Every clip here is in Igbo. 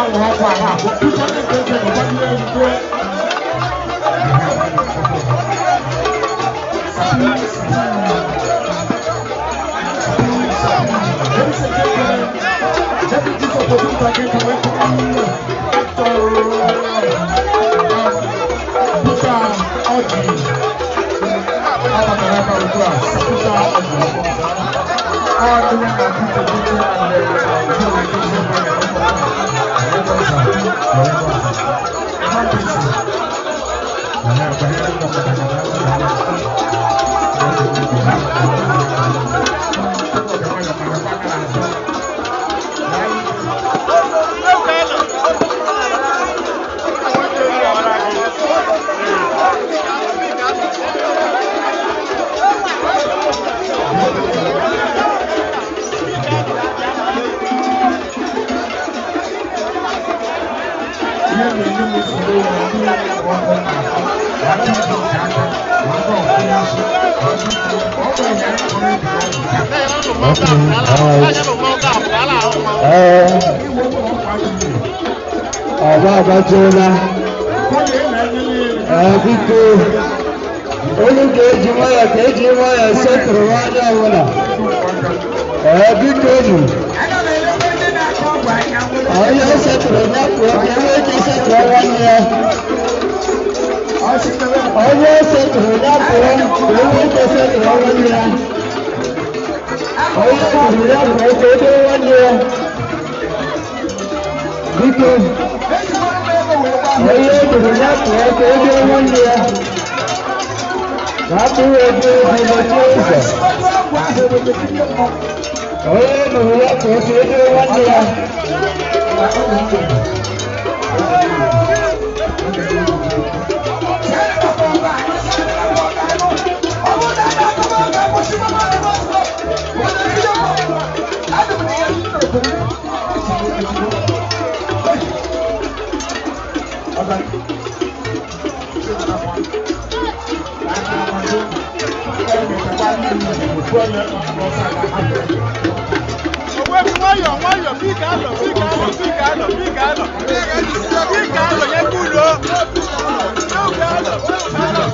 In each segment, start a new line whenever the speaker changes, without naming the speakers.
Anwụrụ ọkụ a na-akwụ. Biko, ndị nke eze nọ, gbagide ego. Ladies and gentlemen, let me this opportunity again to welcome Dr. Peter Oji. Abatara ebe ugbu a, Peter Oji. Ọ ndị ya na Peter Obi and Joe Edozie. Ihe na-enye m nsogbu na ndị ọkụ na-akụ na ndị nke aka na ndị ọkụ isi ọ bụrụ na ya kpọrọ ebi
Ee, ọba agbajuola. Ee, biko, olu ga-eji nwayọọ ka eji nwayọọ setụrụ onye ọbụla. Ee, biko nụ. Onye setụrụ ya pụọ ka e nwee ike setụrụ nwanne ya. Onye setụrụ ya pụọ ka e nwee ike setụrụ nwanne ya. Onye tụrụ ya pụọ ka e dee nwanne ya. Biko, onye tụrụ ya pụọ ka e dee nwanne ya. Ka hapụ iwe ebe egwu mechie ụzọ. Onye nụrụ ya pụọ ka e dee nwanne ya.
Ogbuefi, nwayọọ nwayọọ, biko alọ, biko alọ, biko alọ, biko alọ, biko alọ, ya kwulo. Biko alọ, biko alọ.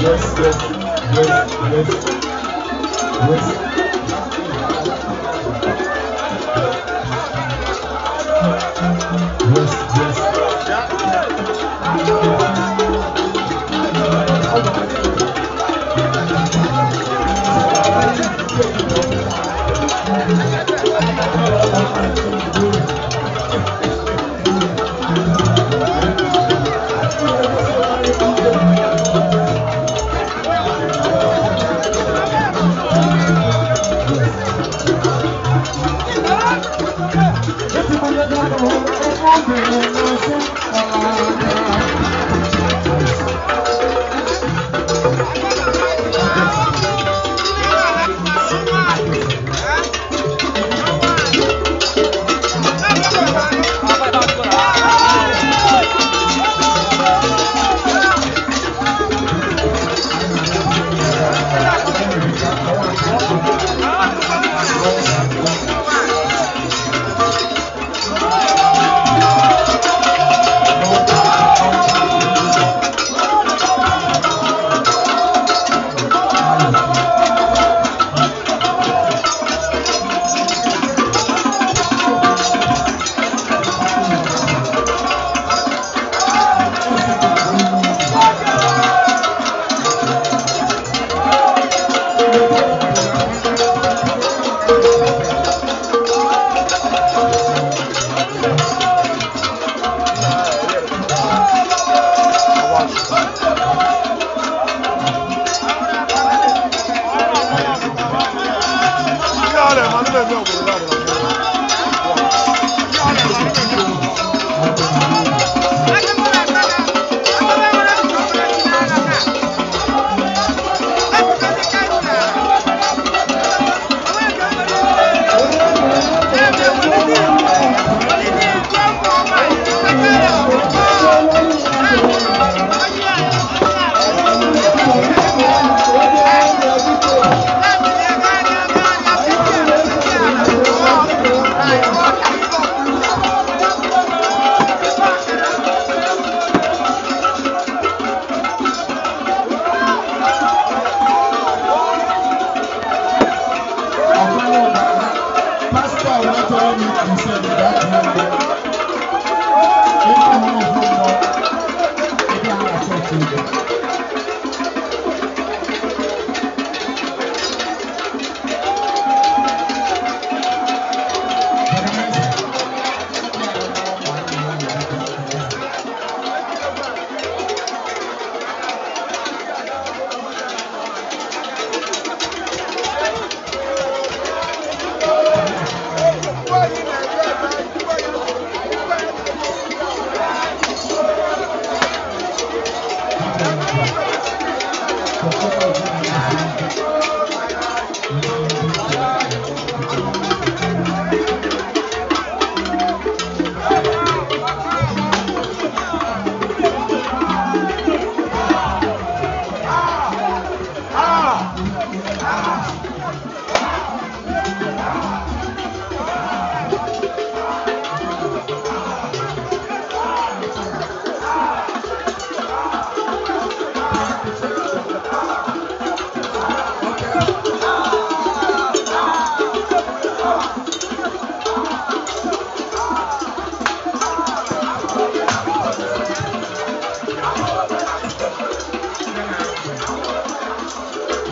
Yes. Yes.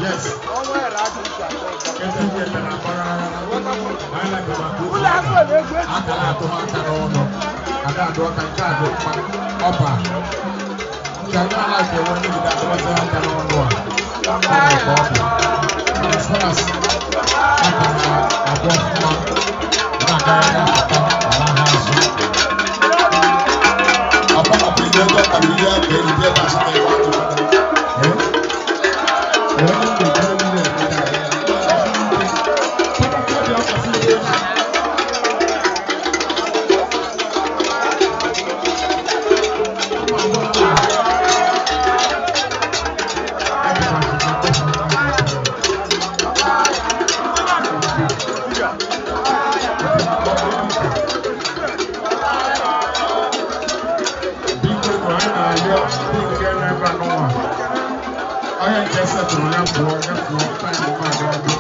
Yes. Akara atụmaka n'ụlọ ada adụ aka nke a dị mma ọba nke anyị ala ka enwe ndị gide atụmasị aka n'ọnụ a ọ bụ ka ọ dị. As far as aka na-agwọ ọfụma na-agagharị apụta ala ha azụ. Eh? Biko nụ, anyị na-arịọ ndị nke nọ ebe a n'ụwa. Onye nke setụrụ ya pụọ, ya pụọ, taịmụ m agago.